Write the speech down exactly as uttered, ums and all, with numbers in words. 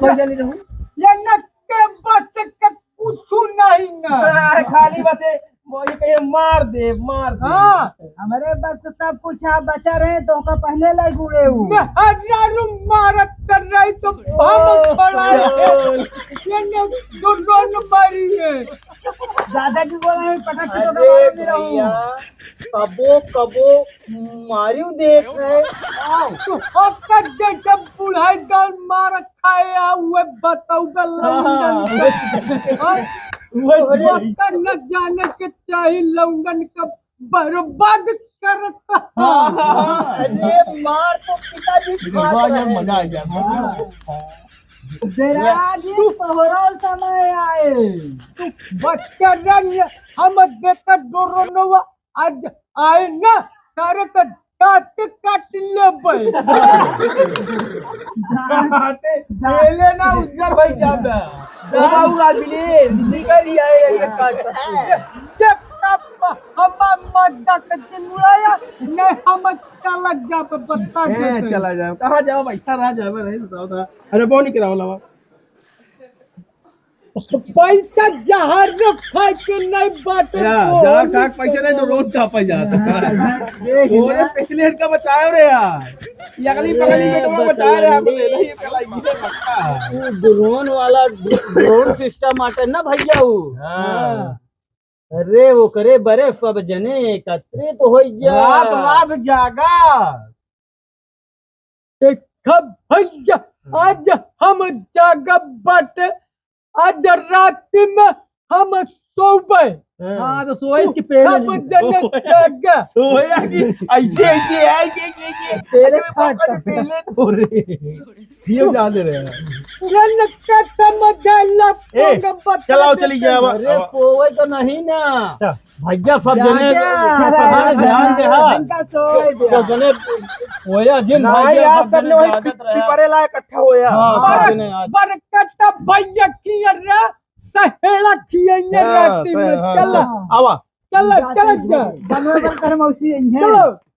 भैया नहीं रहूं। ये न के बस के कुछ नहीं ना। अरे, खाली बस ये, वो ये कहीं मार दे, मार दे। हाँ, हमरे बस के सब कुछ आप बचा रहे तो का पहले लाई गुड़े हूँ। मैं हजारों मारत कर रही तो भागत पड़ा है। ये ने दो रोन मारी है। दादाजी बोला है, पटक के तो अरे मारो नहीं रहूं। भैया, कबो, कबो मारियो देत है। आओ। तो ओकर जैसे बुढ़ाई दौर मार खाए आ, उहे बताऊ का लौंडन हाँ। का। हाँ? वही, वही। ओकर न जाने के चाही लौंडन का बर्बाद करता। हाँ, हाँ, हाँ। अरे मार तो पिताजी देखो, खात आज रहे। मजा आ गया। हाँ। जरा जी तोहरो समय आए। तू बच्चा नहीं है, हम देखा डोरोनवा आज आए ना, तारे का दांत काट लेबै। दांते पहले ना उज्जर भाई जाता। दवा उड़ा दिले, निकल ही आए ये काट। देख तब हमार मर्दा के दिन उड़ाया, नहीं हम चला जाब बता ए, दे। चला जाब। कहाँ जाब? बैठा रहा जाब, नहीं बताओ था। अरे बोनी कराओ लावा। पैसा जहर में खाए के नहीं बाटे या, तो जहाँ नहीं खाक पैसा नहीं तो रोज चापा जाता। देख ओरे ले। पहले इनका बचाओ रे यार। ये अगली ए, बगली में तो बचा रहे हैं, आप बतंडी। ले नहीं, पहला ये पक्का। वो ड्रोन वाला, ड्रोन सिस्टम आटे ना भैया वो। हाँ। अरे ओकरे बरे सब जने एकत्रित होइ जा। रात रात जागा। देखा भैया, आज हम जागब बाटे, आज रात में हम सोबे। हाँ, तो सोए के पहले सब जने जागा। सोया कि ऐसे, ऐसे, ऐसे, ऐसे, ऐसे। पहले ऐसे में पापा फाटा। से पहले तो रे। ये जा दे रहे हैं। रन खत्म गला ए, पंग बता चलाओ, दे चली गया, दे। अब, अरे अब। सोए तो नहीं ना। अच्छा। भैया सब जने जा, जा, ध्यान दे, हाँ। इनका सोए दे। तो जने होया जिन नहीं, भैया आज सब सबने जने वही जागत पिप-, रहे। पिपरे ला इकट्ठा होया। हाँ, हाँ। सब जने आज। बरकत भैया की रे सहेड़ा खियाइए हाँ, राती सही, में। हाँ, चला। चल, आवा। चला, चला जा। बनवा बन कर मौसी आई हैं। चलो।